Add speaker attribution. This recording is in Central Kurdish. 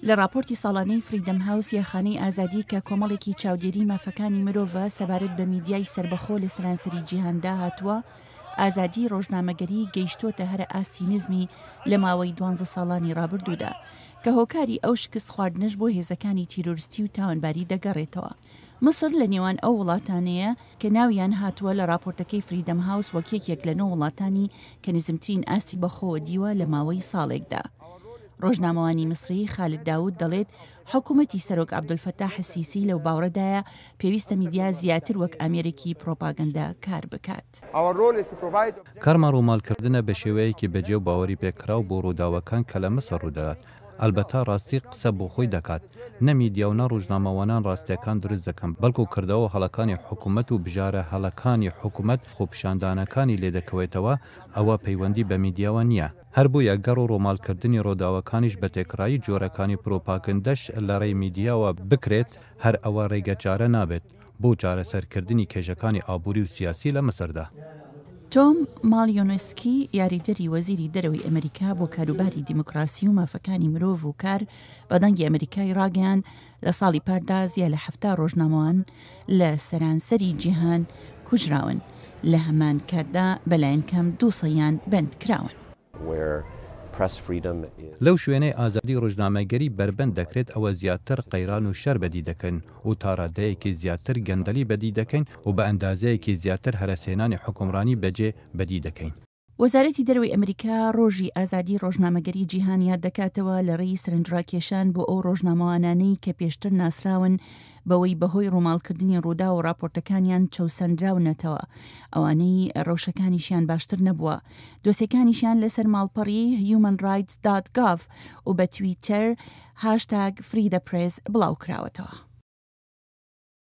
Speaker 1: لە ڕاپۆرتی ساڵانەی فریدەم هاوس یا خانەی ئازادی کە کۆمەڵێکی چاودێری مافەکانی مرۆڤە سەبارەت بە میدیای سەربەخۆ لە سەرانسەری جیهاندا هاتووە، ئازادیی ڕۆژنامەگەری گەیشتۆتە هەرە ئاستی نزمی لە ماوەی دوانزە ساڵانی ڕابردوودا، کە هۆکاری ئەو شکست خواردنەش بۆ هێزەکانی تیرۆرستی و تاوانباری دەگەڕێتەوە. میسر لە نێوان ئەو وڵاتانەیە کە ناویان هاتووە لە ڕاپۆرتەکەی فریدەم هاوس وەک یەکێک لە نۆ وڵاتانی کە نزمترین ئاستی بەخۆوە دیوە لە ماوەی ساڵێکدا. ڕۆژنامەوانی میسری خالد داود دەڵێت حکومەتی سەرۆک عەبدولفەتاح سیسی لەو باوڕەدایە پێویستە میدیا زیاتر وەک ئامێرێکی پرۆپاگەندە کار بکات.
Speaker 2: کارمان ڕووماڵکردنە بە شێوەیەکی بەجێ و باوەری پێکراو بۆ ڕووداوەکان کە لە میسر ڕوودەدات. ئەلبەتە ڕاستی قسە بۆ خۆی دەکات. نە میدیا و نە ڕۆژنامەوانان ڕاستیەکان دروست دەکەن، بەڵکو کردەوە و هەڵەکانی حکومەت و بژارە هەڵەکانی حکومەت خۆپیشاندانەکانی لێدەکەوێتەوە، ئەوە پەیوەندی بە میدیاوە نیە. هەر بۆیە گەڕ و ڕۆماڵکردنی ڕووداوەکانیش بە تێکڕایی جۆرەکانی پرۆپاگندەش لە ڕێی میدیاوە بکرێت، هەر ئەوە ڕێگەچارە نابێت. بۆ چارەسەرکردنی کێشەکانی ئابووری و سیاسی لە میسردا.
Speaker 1: تۆم مالیۆنۆسکی، یاریدەری وەزیری دەرەوەی ئەمریکا بۆ کاروباری دیموکراسی و مافەکانی مرۆڤ و کار بە دەنگی ئەمریکای ڕاگەیاند، لە ساڵی پاردا زیا لە 70 ڕۆژنامەوان لە سەرانسەری جیهان کوژراون، لە هەمان کاتدا بەلایەن کەم دوو سەیان بەند کراون.
Speaker 2: لەو شوێنەی ئازادی ڕۆژنامەگەری بەربەند دەکرێت ئەوە زیاتر قەیران و شەر بەدی دەکەین و تا ڕادەیەکی زیاتر گەندەڵی بەدی دەکەین و بە ئەندازەیەکی زیاتر هەرەسهێنانی حوکمڕانی بەجێ بەدی دەکەین.
Speaker 1: وەزارەتی دەرەوەی ئەمریکا ڕۆژی ئازادی ڕۆژنامەگەری جیهان یاد دەکاتەوە لە ڕێی سەرنجڕاکێشان بۆ ئەو ڕۆژنامەوانانەی کە پێشتر ناسراون بەوەی بەهۆی ڕووماڵکردنی ڕووداو و ڕاپۆرتەکانیان چەوسەندراونەتەوە، ئەوانەی ڕەوشەکانیشیان باشتر نەبووە، دۆسێکانیشیان لەسەر ماڵپەڕی هیومەن ڕایتس دات گاڤ و بە تویتەر هاشتاگ فری دە پرێس بڵاوکراوەتەوە.